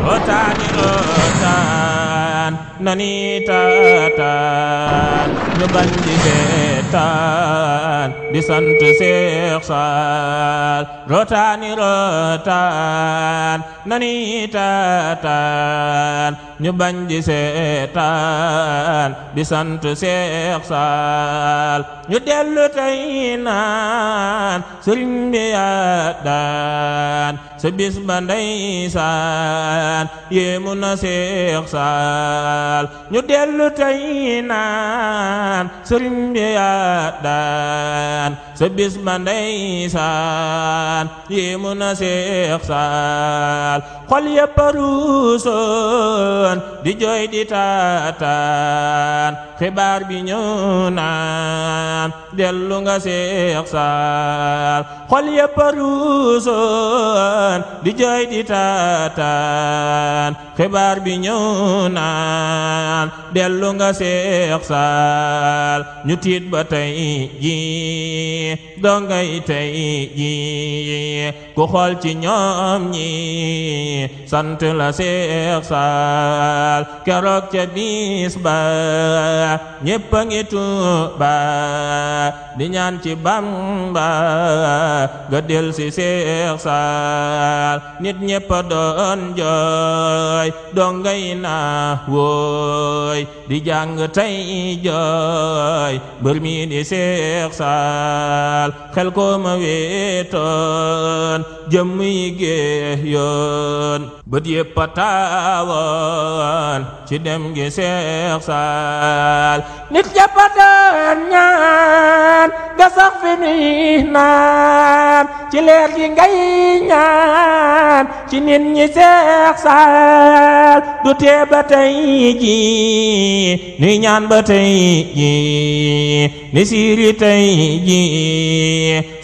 rotaani rotaan nani taataan ñu bañ di seetaan di sant Seex Saal rotaani rotaan nani taataan ñu bañ di seetaan di sant Seex Saal ñu dellu tey naan sëriñ bi yaa daan sa bis ba ndeysaan yéemu na Seex Saal ñu dellu tey naan sëriñ bi yaa daan sa bis ba ndeysaan yéemu na Seex Saal xol yépp a ruusoon di jooy di taataan xibaar bi ñëw naan dellu nga Seex Saal xol yépp a ruusoon di jooy di taataan xibaar bi ñëw naan dellu nga Seex Saal ñu tiit ba tey ji dongay tey ji ku xool ci ñoom ñi sant la Seex Saal keroog ca bis ba ñépp a ngi tuuba di ñaan ci Bamba ga del si Seex Saal nit ñépp a doon jooy dongay na wooy di jàng tey jooy mbër mi di Seex Saal xel ko ma weetoon jëmm yi géex yoon bët yépp a taawoon ci dem gi Seex Saal nit ñépp a doon ñaan nga sax fi nuy naan ci leer gi ngay ñaan ci nit ñi Seex Saal du tee ba tey ji nuy ñaan ba tey ji ni siiri tey ji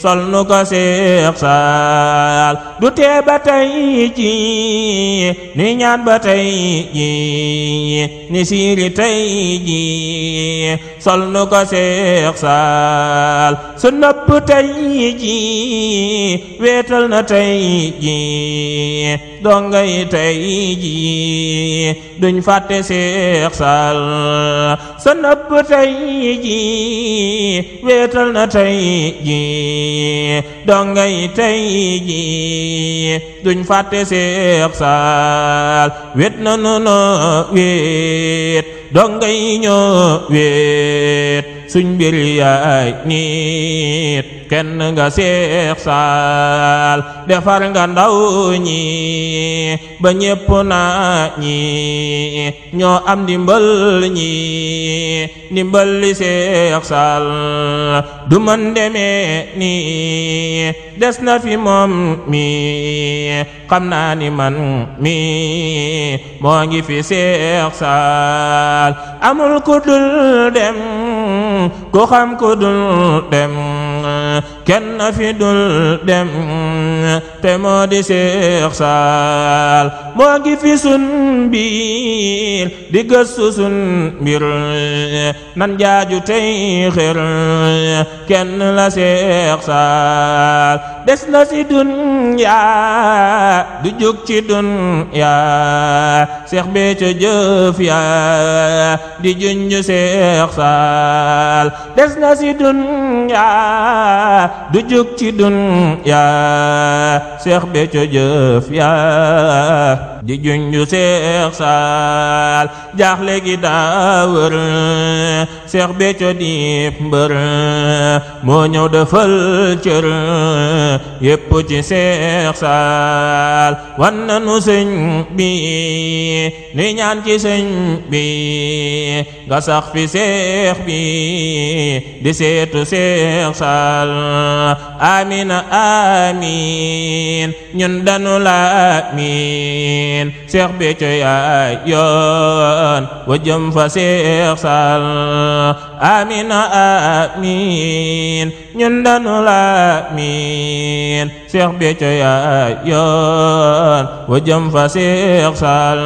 sol nu ko Seex Saal du tee ba tey ji nuy ñaan ba tey ji ni siiri tey ji sol nu ko Seex Saal su nopp tey ji weetal na tey ji dongay tey ji duñ fàtte Seex Saal su nopp tey ji weetal na tey ji dongay tey ji duñ fàtte Seex Saal wet na nu wet dongay ñoo wet suñ mbir yaay nit kenn nga Seex Saal defar nga ndaw ñi ba ñépp naa ñi ñoo am ndimbal ñi ndimbal li Seex Saal du man demee ni des na fi moom mi xam naa ni man mi moo ngi fi Seex Saal amul ku dul dem ku xam ku dul dem kenn fi dul dem te moo di Seex Saal moo ngi fi sun biir di gëstu sun mbir nan jaaju tey xër kenn la Seex Saal des na si dunya du jóg ci dunya Seex Béthio jëf ya di junj Seex Saal des na si dunya du jóg ci dunya Seex Béthio jëf ya di junj Seex Saal jaaxle gi daa wër Seex Béthio di mbër moo ñëw defal cër yépp ci Seex Saal wan nanu sëñ bi ni ñaan ci sëñ bi nga sax fi Seex bi di seetu Seex Saal amina amin ñun danu la amin Seex Béthio yaay yoon wa jëm fa Seex Saal amina amin ñun danu la amin Seex Béthio yaay yoon wa jëm fa Seex Saal